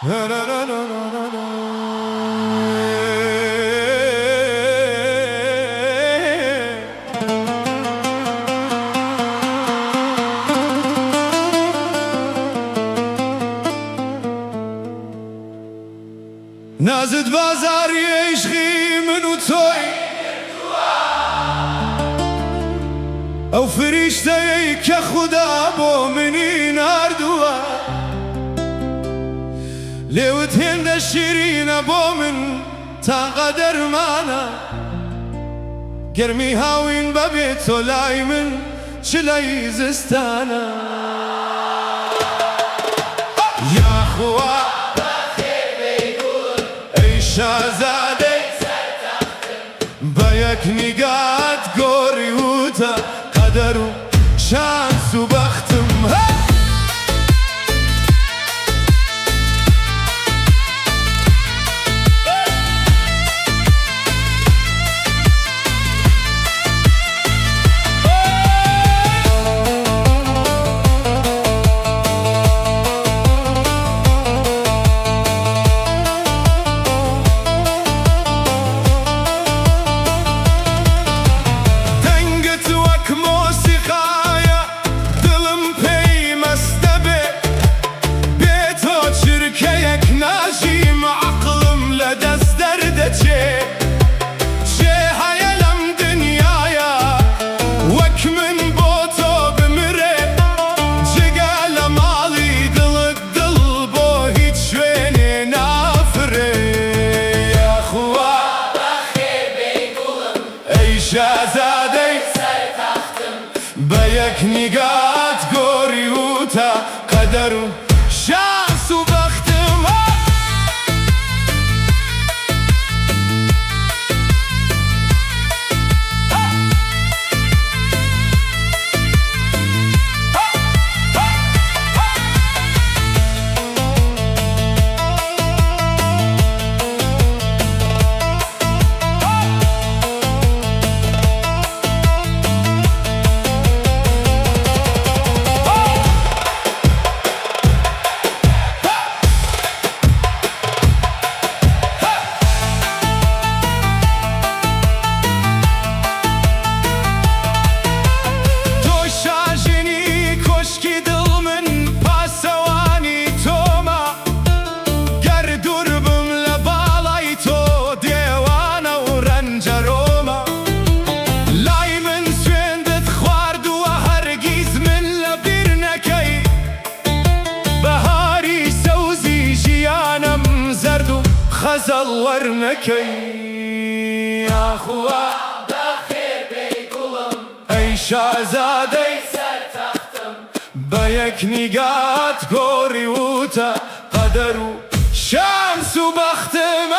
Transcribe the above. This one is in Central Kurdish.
نازت بازاڕی عیشقی من و تۆی ئەو فریشتەیەی کە خودا بۆ منی ناردووە لێوت هێندە شیرینە بۆ من تاقە دەرمانە گەرمی هاوین بەبێ تۆ لای من چلەی زستانە یاخوا ئەی شازادەی بە یەک نیگات گۆڕیوتە قەدەر و شانس و بەختم هەی. دەنگت وەک مۆسیقایە دڵم پێی مەست دەبێ، بێ تۆ چرکەیەک ناژیم عەقڵم لە دەست دەردەچێ. کێ هەیە لەم دنیایە وەک من بۆ تۆ بمرێ، جگە لە ماڵی دڵت دڵ بۆ هیچ شوێنێ نافرێ. یاخوا ئەی شازادەی بە یەک نیگات گۆریوتە قەدەر و شانس و بەختم هەی. تۆ شاژنی کۆشکی دڵ من پاسەوانی تۆمە، گەر دوور بم لە باڵای تۆ دێوانە و ڕەنجەرۆمە. لای من سوێندت خواردووە هەرگیز من لە بیر نەکەی، بەهاری سەوزی ژیانم زەرد و خەزەڵ وەرنەکەی. یاخوا ئەی شازادەی بە یەک نیگات گۆڕیوتە قەدەر و شانس و بەختم.